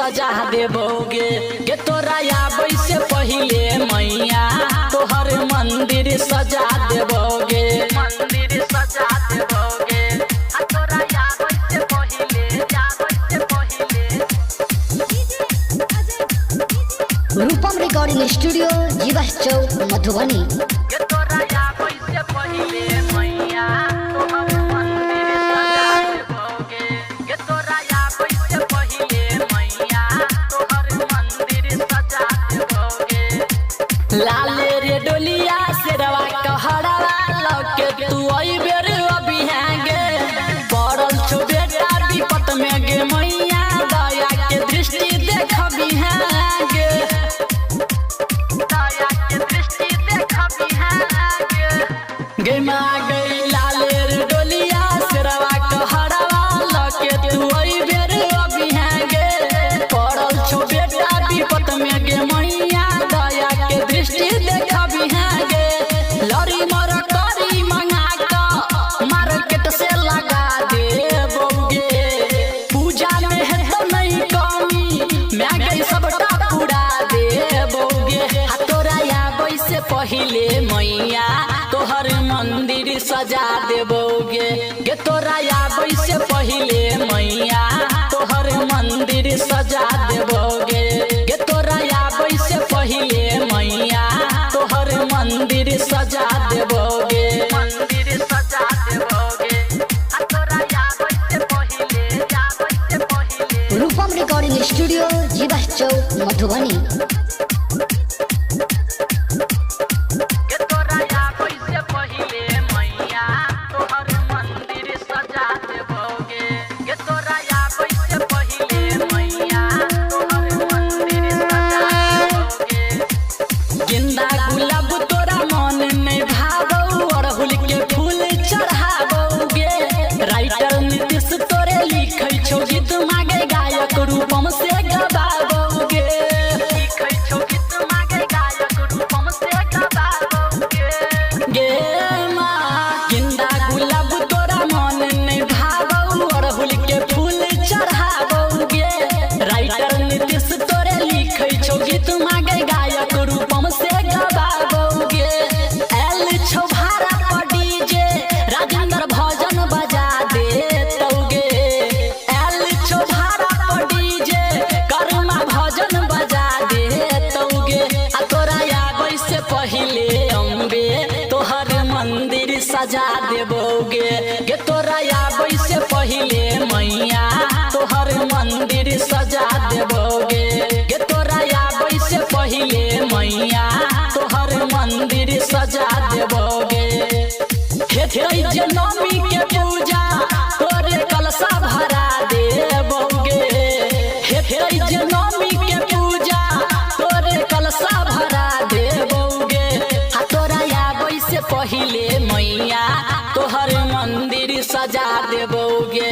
सजा देबोगे। गे तोरा आबै से पहिले मैया तोहर मंदिर सजा देबोगे। मंदिर सजा देबोगे। आ तोरा आबै से पहिले, आबै से पहिले। रूपम रिकॉर्डिंग स्टूडियो, जीवस चौक, मधुबनी। गे तोरा आबै से पहिले मैया तोहर मंदिर सजा देबोगे। गे तोरा आबै से पहिले मैया तोहर मंदिर सजा देबोगे। लाले रे डोलिया शेरवा कहरवा लके तू अइबेर अबिहागे। पड़ल छौ बेटा विपत में गे मैया, दया के दृष्टि देखबिहागे। दया के दृष्टि देखबिहागे। गे माँ गई लाले रे डोलिया शेरवा कहरवा लके तू अइबेर अबिहागे। पड़ल छौ बेटा विपत में गे मैया, दया के दृष्टि देखबिहागे। लड़ी मर करी मंगा क मार्केट से लगा देबोगे। पूजा में है तो नहीं कमी, मैं गई सबटा पूरा देबोगे। आ तोरा आबै से पहिले मैया तोहर मंदिर सजा देबोगे। गे तोरा आबै से पहिले मैया तोहर मंदिर सजा देबोगे। गे तोरा आबै से पहिले मैया तोहर मंदिर सजा देबोगे। मंदिर सजा देबोगे। आ तोरा आबै से पहिले, आबै से पहिले। रूपम रिकॉर्डिंग स्टूडियो, जीवस चौक, मधुबनी। गे तोरा आबै से पहिले मैया तोहर मंदिर सजा देबोगे। गे तोरा आबै से पहिले मैया तोहर मंदिर सजा देबोगे। गेंदा गुलाब तोरा मन में भावौ, अड़हुल के फूल चढ़ाबौगे। राइटर नीतीश तोरे लिखै छौ गीत मागे, गायक रूपम से गबाबौगे। लिखै छौ गीत मागे, गायक रूपम से गबाबौगे। गे माँ गेंदा गुलाब तोरा मन में भावौ, अड़हुल के फूल चढ़ाबौगे। राइटर नीतीश तोरे लिखै छौ गीत मागे, गायक रूपम से गबाबौगे। एल छौ भाड़ा पर डीजे, राजेंद्र भजन बजा देतौगे। एल छौ भाड़ा पर डीजे, कर्मा भजन बजा देतौगे। आ तोरा आबै से पहिले अम्बे तोहर मंदिर सजा देबोगे। गे तोरा आबै से पहिले मैया तोहर मंदिर सजा देबोगे। गे तोरा आबै से पहिले मैया तोहर मंदिर सजा देबोगे। हेतै जे नवमी के पूजा तोरे कलशा भरा देबोगे। हेतै जे नवमी के पूजा तोरे कलशा भरा देबोगे। आ तोरा आबै से पहिले मैया तोहर मंदिर सजा देबोगे।